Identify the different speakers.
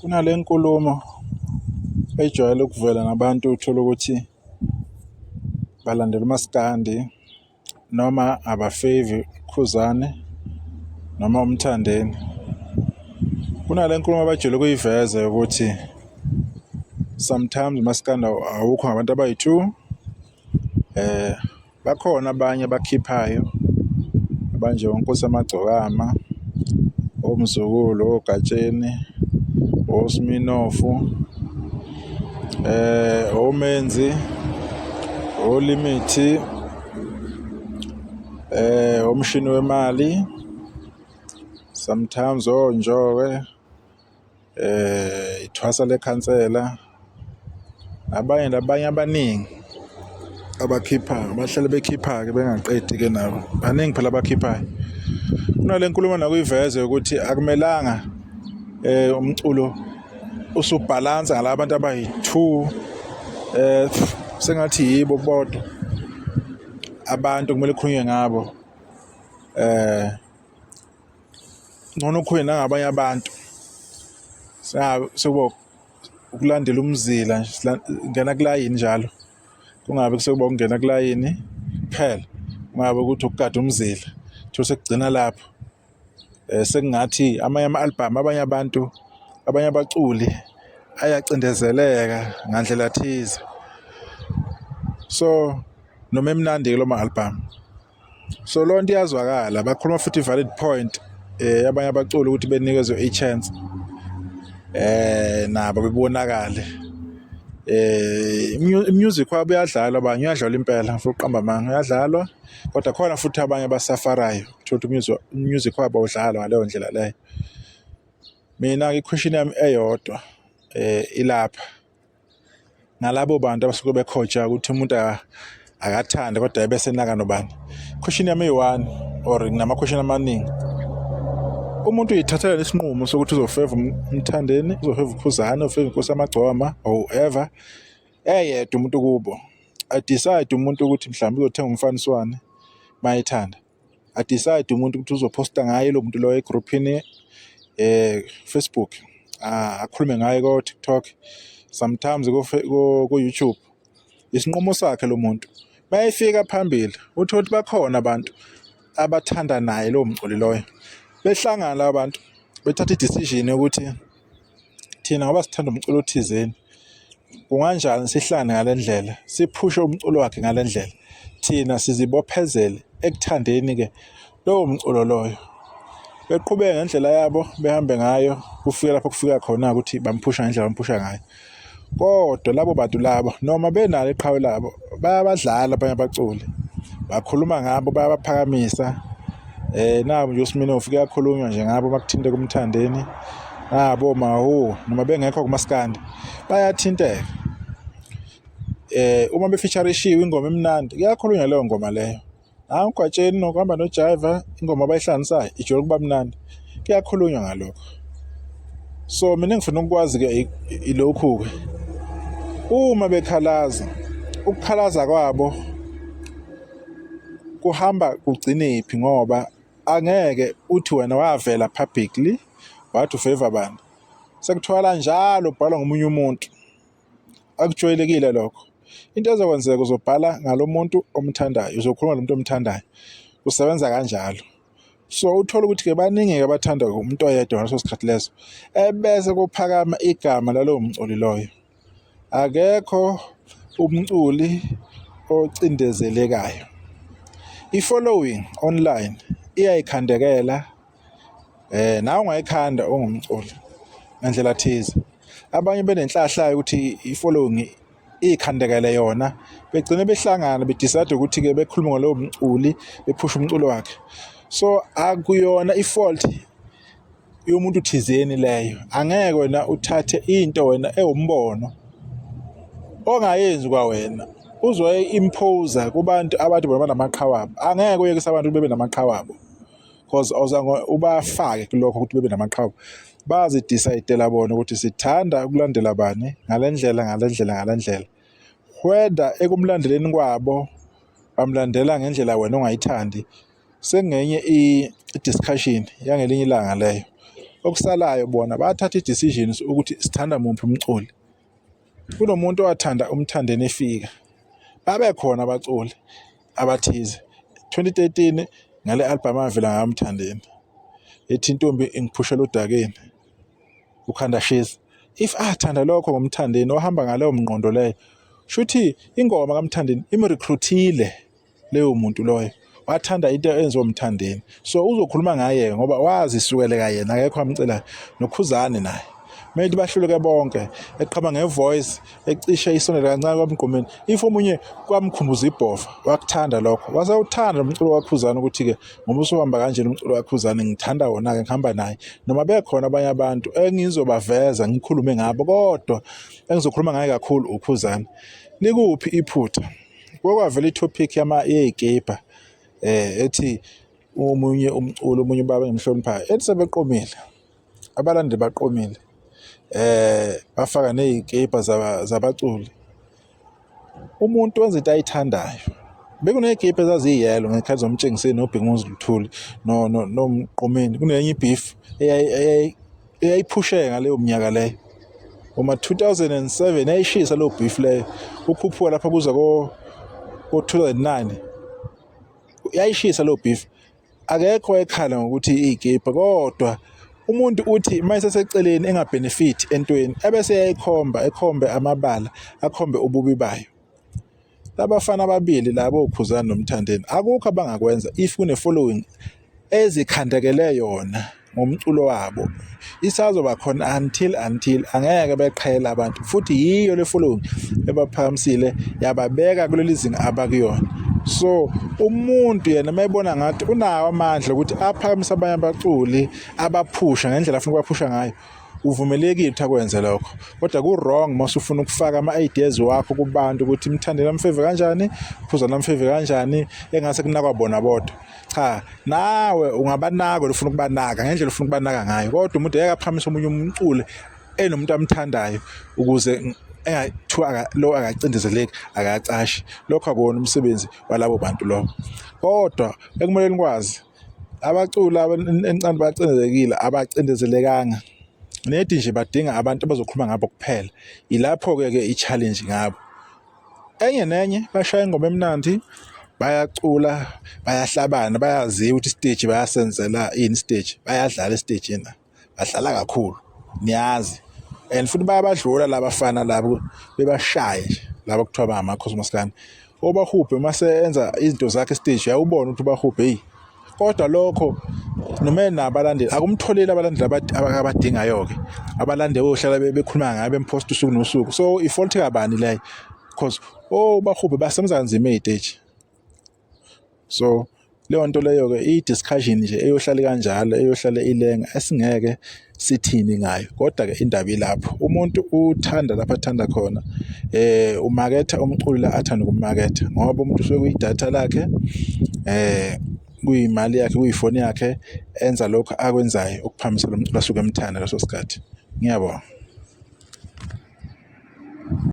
Speaker 1: Kunale nkulumo ejwayele ukuvela ngabantu uthole ukuthi balandela umaskandi noma abafevi uKhuzani noma uMthandeni. Kunale nkulumo abajwayele ukuyiveza yokuthi sometimes umaskandi awukho ngabantu abayi-two. Bakhona abanye abakhiphayo abanjengoNkosi Yamagcokama, oMzukulu, oGatsheni, oSminofu, oMenzi, oLimithi, oMshini Wemali, sometimes oNjobe. Ithwasa lekhansela nabanye nabanye abaningi abakhiphayo bahlale bekhipha-ke bengaqedi-ke nabo, baningi phela abakhiphayo. Kunale nkulumo nakuyiveze ukuthi akumelanga umculo usubhalansa ngala bantu abayi-two sengathi yibo bodwa abantu kumele kukhulunywe ngabo. Ngcono ukhulunywe nangabanye abantu sekuba ukulandela umzila nje ngena kulayini njalo, kungabe sekuba ukungena kulayini kuphela, kungabe ukuthi ukugada umzila uthole sekugcina lapho. Sekungathi amanye ama-album abanye abantu, abanye abaculi ayacindezeleka ngandlela thize, so noma emnandi-ke lo ma-album. So leyo nto iyazwakala, bakhuluma futhi i-valid point abanye abaculi ukuthi benikezwe i-chance nabo bebonakale. I-music wabo uyadlalwa abanye, uyadlalwa impela angifuni ukuqamba amanga, uyadlalwa kodwa khona futhi abanye abasafarayo uthole ukuthi umusic wabo awudlalwa ngaleyo ndlela leyo. Mina-ke i-question yami eyodwa ilapha. Nalabo bantu abasuke bekhoja ukuthi umuntu akathande kodwa ebese enaka nobani. Question yami eyi-one or nginama-question amaningi. Umuntu uyithathela isinqumo sokuthi uzofeva uMthandeni, uzofeva uKhuzani, uzofeva iNkosi Yamagcokama or whoever, eyedwa umuntu kubo. A-decide umuntu ukuthi mhlawumbe uzothenga umfaniswano mayethanda. A-decide umuntu ukuthi uzophosta ngaye lo muntu loyo egruphini Facebook, akhulume ngaye ko-TikTok, sometimes ku-YouTube. Isinqumo sakhe lo muntu. Mayefika phambili uthole ukuthi bakhona abantu abathanda naye lowo mculi loyo. Behlangana laba bantu bethatha i-decision yokuthi thina ngoba sithanda umculo othizeni kunganjani sihlangane ngale ndlela siphushe umculo wakhe ngale ndlela thina sizibophezele ekuthandeni-ke lowo mculo loyo. Beqhubeke ngendlela yabo behambe ngayo kufike lapho kufika khona ukuthi bamphusha ngendlela bamphusha ngayo. Kodwa labo bantu labo noma benalo iqhawe labo bayabadlala abanye abaculi, bakhuluma ngabo bayabaphakamisa. Naku nje uSminofu kuyakhulunywa nje ngabo uma kuthinteka uMthandeni, nabo oMahu noma bengekho kumaskandi bayathinteka. Uma be-feature-ishiwe ingoma imnandi kuyakhulunywa leyo ngoma leyo. Hhayi uGwatsheni nokuhamba noJaiva ingoma abayihlanganisayo ijwayele ukuba mnandi, kuyakhulunywa ngalokho. So mina engifuna ukukwazi-ke ilokhu-ke, uma bekhalaza, ukukhalaza kwabo kuhamba kugcinephi ngoba angeke uthi wena wavela publicly wathi ufeva bani, sekuthwala njalo ubhalwa ngomunye umuntu. Akujwayelekile lokho. Into ezokwenzeka uzobhala ngalo muntu omthandayo, uzokhuluma lo muntu omthandayo. Kusebenza kanjalo. So uthole ukuthi-ke baningi-ke abathanda umuntu oyedwa ngaleso sikhathi leso, ebese kuphakama igama lalowo mculi loyo. Akekho umculi ocindezelekayo. I-following online iyayikhandekela nawe ungayikhanda ungumculi ngandlela thize. Abanye benenhlahla ukuthi i-following iy'khandekele yona, begcine behlangana be-decide ukuthi-ke bekhulume ngalowo mculi, bephushe umculo wakhe. So akuyona i-fault yomuntu thizeni leyo. Angeke wena uthathe into wena ewumbono ongayenzi kwawena uzoyi-impose-a kubantu abathi bona banamaqhawe abo. Angeke uyekise abantu bebe namaqhawe abo cause awuzange ubafake kulokho ukuthi bebe namaqhawe. Bazi-decide-ela bona ukuthi sithanda ukulandela bani ngale ndlela, ngale ndlela, ngale ndlela. Whether ekumlandeleni kwabo bamlandela ngendlela wena ongayithandi, sekungenye i-discussion yangelinye ilanga leyo. Okusalayo bona bathatha i-decisions ukuthi sithanda muphi umculi. Kunomuntu owathanda uMthandeni efika, babekhona abaculi abathize. 2013 ngale album avela ngayo uMthandeni ethi intombi ingiphushela odakeni ukhanda shisa. If athanda lokho ngoMthandeni wahamba ngaleyo mnqondo leyo, shuthi ingoma kaMthandeni imrecruitile leyo muntu loyo wathanda into enziwa uMthandeni. So uzokhuluma ngaye ngoba wazi isukeleka yena, akekho amcelayo noKhuzani naye maybe bahluleke bonke eqhama ngevoice ecishe isondele kancane kwaMgqumeni. If omunye kwamkhumbuza ibhova wakuthanda lokho, wasewuthanda nomculo kaKhuzani ukuthi-ke ngoba usuhamba kanjena umculo kaKhuzani ngithanda wona-ke ngihamba naye. Noma bekhona abanye abantu engizobaveza ngikhulume ngabo, kodwa engizokhuluma ngaye kakhulu uKhuzani. Likuphi iphutha? Kwavela i-topic yey'kibha ethi omunye umculo omunye ubaba engimhloniphayo ethi sebeqomile, abalandeli baqomile bafaka ney'kibha zabaculi. Umuntu wenza into ayithandayo. Bekuney'kibha ezaziyelo ngey'khathi zoMtshengiseni noBhekumuzi Luthuli noMgqumeni. Kunenye i-beef eyayiphusheka ngaleyo minyaka leyo. Ngoma-2007 yayishisa leyo beef leyo, ukhuphuka lapha kuza ko-2009 yayishisa leyo beef. Akekho owayekhala ngokuthi iy'kibha kodwa umuntu uthi uma eseseceleni engabhenefithi entweni ebese eyayikhomba, ekhombe amabala, akhombe ububi bayo. Labafana ababili laba oKhuzani noMthandeni akukho abangakwenza if kune-following ezikhandekele yona ngomculo wabo, isazoba khona until angeke beqhele abantu, futhi yiyo le following ebaphakamisile yababeka kuleli zinga abakuyona. So umuntu yena uma ebona ngathi unawo amandla ukuthi aphakamise abanye abaculi abaphusha ngendlela afuna ukubaphusha ngayo, uvumelekile ukuthi akwenze lokho. Kodwa ku-wrong uma usufuna ukufaka ama-ideas wakho kubantu ukuthi Mthandeni amfeve kanjani, Khuzani amfeve kanjani, engase kunakwa bona bodwa. Cha, nawe ungabanaka ufuna ukubanaka ngendlela ufuna ukubanaka ngayo, kodwa umuntu ngeke aphakamise omunye umculi enomuntu amthandayo ukuze engathiwa lo akacindezeleki akacashi. Lokho akuwona umsebenzi walabo bantu lobo. Kodwa ekumele nikwazi abaculi encane bacindezelekile, abacindezelekanga nedi nje badinga abantu abazokhuluma ngabo kuphela. Ilapho-ke ke i-challenge ngabo. Enye nenye bashaya ingoma emnandi, bayacula, bayahlabana, bayaziwa ukuthi isiteji bayasenzela ini isiteji, bayadlala esitejini, badlala kakhulu niyazi. And futhi bayabadlula laba bafana labo bebashaye nje laba kuthiwa bangamakhosi maskandi. Obahubhe mase enza izinto zakhe esiteji uyawubona ukuthi ubahubhe eyi. Kodwa lokho noma enabo abalandeli akumtholeli abalandeli abadingayo-ke, abalandeli ohlala bekhuluma ngaye bemphosta usuku nosuku. So i-fault kabani leyo? Because obahubhe basebenza kanzima ey'teji. So leyo nto leyo-ke iyi-discussion nje eyohlale kanjalo, eyohlale ilenga esingeke sithini ngayo. Kodwa-ke indaba ilapho, umuntu uthanda lapho athanda khona, umaketha umculo la athanda ukumaketha ngoba umuntu usuke kuyidatha lakhe, kuyimali yakhe, kuyifoni yakhe, enza lokhu akwenzayo ukuphakamisa lo mculo asuke emthanda ngaleso sikhathi. Ngiyabonga.